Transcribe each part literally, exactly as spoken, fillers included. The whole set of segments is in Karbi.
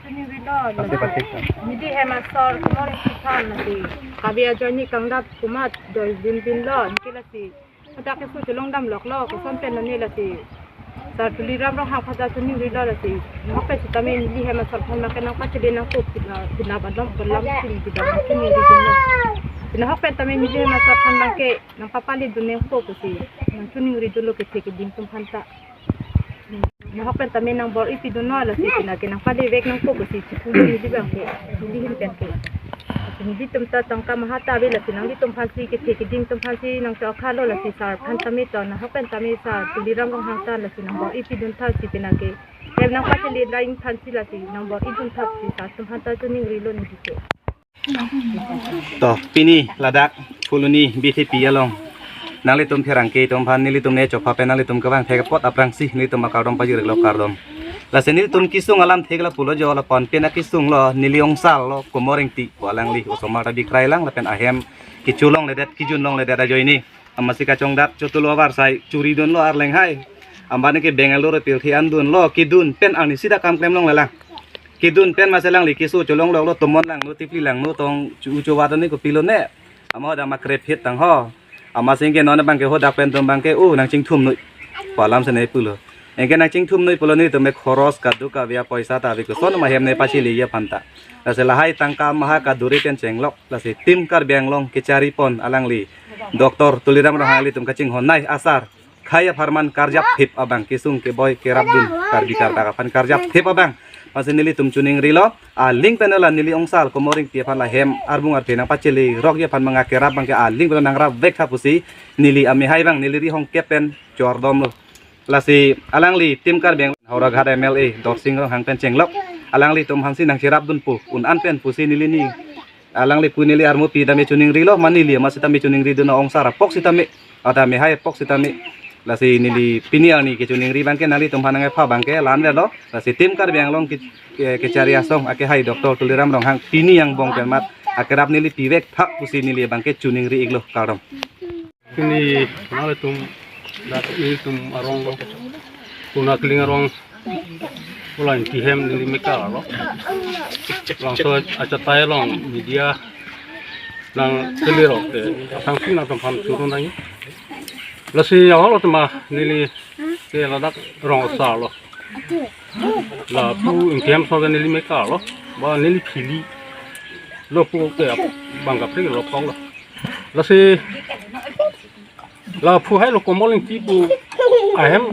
Choningri lo, lasi pati, pati. Neli hem asor Komor Engti aphan lasi kave ajoine kangdap komat doi din din lo, anke lasi hadak keso cholong damlok lo, koson pen lo ne lasi. Sar Tuliram Ronghang aphan ta choningri lo lasi. Nahok pen sitame neli hem asor aphan abangke nangpachele nangkok pina, pina badom balam sini pidam choningri din lo. Nahok pen tame neli hem asor aphan abangke nangpapale dun nangkok pusi nangchoningri dun lo kethe keding atum aphan ta. Nahok pen tame nangbor-i pidun lo lasi pina ke nangpale vek nangkok pusi chipu neli abangke, neli ahin pen ke. Nelitum ta tangka maha ta ave lasi nanglitum aphansi kethe keding atum aphansi nangchokha lo lasi sar aphan tame to, nahok pen tame sar Tuliram Ronghang ta lasi nangbor-i pidun tha si pina ke. Hem nangpachele lain aphansi lasi nangbor-i dun tha si sar atum aphan ta choningri lo neli ke. To, pini ladak Phuloni B T P along nanglitum pherangke atum aphan nelitum ne chopha pen nanglitum kevang thek apot aphrangsi nelitum akardom pajir lo, kardom. Lasi nelitum kesung alamthe ke la pulo jo, lapen pen akesung lo neli ongsar lo Komor Engti pu, alangli osomar ta bikrai lang lapen ahem kecho longledet, kejun longledet ajoine. Amatsi kachongdak chotulo avarsai churi dun lo arleng hai. Ambani ke Bangalore pirthe an dun lo, kedun pen arnisi ta kam klem longlelang. Kedun pen masi alangli keso cholong lok lo, tomon lang no, tipli lang no, tong chu chowa dun ni kopilo ne. Ama hadak ma krep hit tang ho. Amatsi ke non abangke hadak pen atum abangke, o nangchingthum noi pu alam si ne pulo. Anke nangchingthum noi pulo, nelitum ke khoros kaduk kave apoisa ta ave, koson ma hem ne pacheleji aphan ta. Lasi lahai tangka maha kaduri pen chenglok, lasi Team Karbi Anglong kechari pon alangli Doctor Tuliram Ronghang, ilitum kachinghon nei asar, khei apharman karjap thip abang, kesung keboi kerap dun Karbi Kardak aphan karjap thip abang. Masi nelitum choningri lo, aling pen la neli ongsar Komor Engti aphan la hem arbung arphe nangpachele rokji aphan manga kerap abangke aling pen nangrap vek tha pusi neli amehai abang, neli ri hongkep pen chordom lo. Lasi alangli Team Karbi Anglong Howraghat M L A Dorsing Ronghang pen chenglok, alanglitum aphansi nangcherap dun pu un-an pen pusi neli ni, alangli pu neli armu pi tame choningri lo, ma neli amat sitame choningri dun, ongsar apok sitame, ada amehai apok sitame. Lasi neli pini arni kechoningri abangke nanglitum aphan nangkepha abangke la-an vet lo. Lasi Team Karbi Anglong ke, ke, kechari asong akehai Doctor Tuliram Ronghang pini angbong pen mat akerap neli pi vek tha pusi neli abangke choningri iklo, kardom. Pini nanglitum, dak nelitum arong lo, Puna Kling arong, Puna Engti hem neli mekar lo. Laso achatai along media nangkele rok te, asangsi nangtum aphan choro nangji. Lasi ahok lo tema neli ke ladak rong asar lo. Lapu Engti hem asor ke neli mekar lo, ba neli phili lo pu ke ap-, bang kaprek lo kok lo. Lasi lapu hai lo Komor Engti pu ahem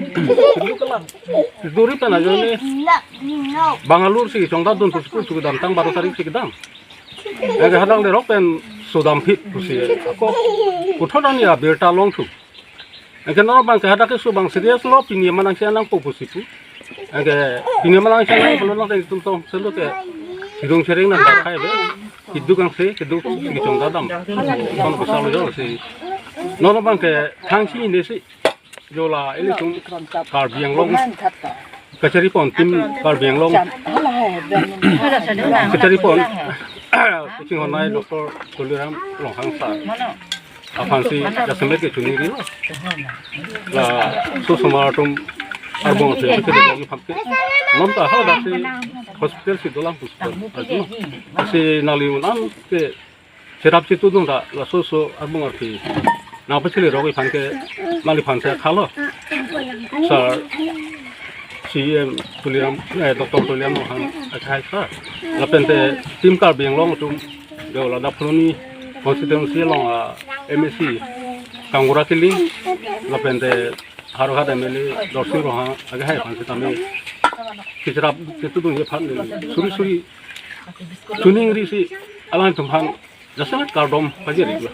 duri pen ajoine Bangalore si chongdat dun pu school kedam tang baro tarik si kedam. Anke hadak le rok pen sodam phit pusi ako puthot ani abirta longthu. Anke non abangke hadak keso abang serious lo, pini manang si anang po pusi pu. Anke pini manang si anang pulo nang tum tong selo ke sidung sereng nang dakhai be. Keduk angse, keduk si chongdadam. Kono bisa lo jo si. Non abangke thangsi ne si jo la ilitum Karbi Anglong kachari pon, Team Karbi Anglong kachari pon kachinghon nei Doctor Tuliram Ronghang sir aphansi jasemet kechoningri lo. Laso osomar atum arbong si kachari pon aphan ke non ta hadak si hospital si dolang hospital. Lasi nangli un-an ke cherap chetudun ta laso oso arbung arphe nangpachele rokji aphan ke nangliphan si khalo. Sir, C E M Tuliram, eh, Doctor Tuliram Ronghang akhai sir. Lapen te Team Karbi Anglong atum, jo ladak Phuloni constituency along a M A C Kangbura Killing, lapen te Howraghat M L A Dorsing Ronghang akhai aphan sitame kecherap chetudunji aphan suri suri choningri si alangtum aphan jasemet kardom pajir iklo.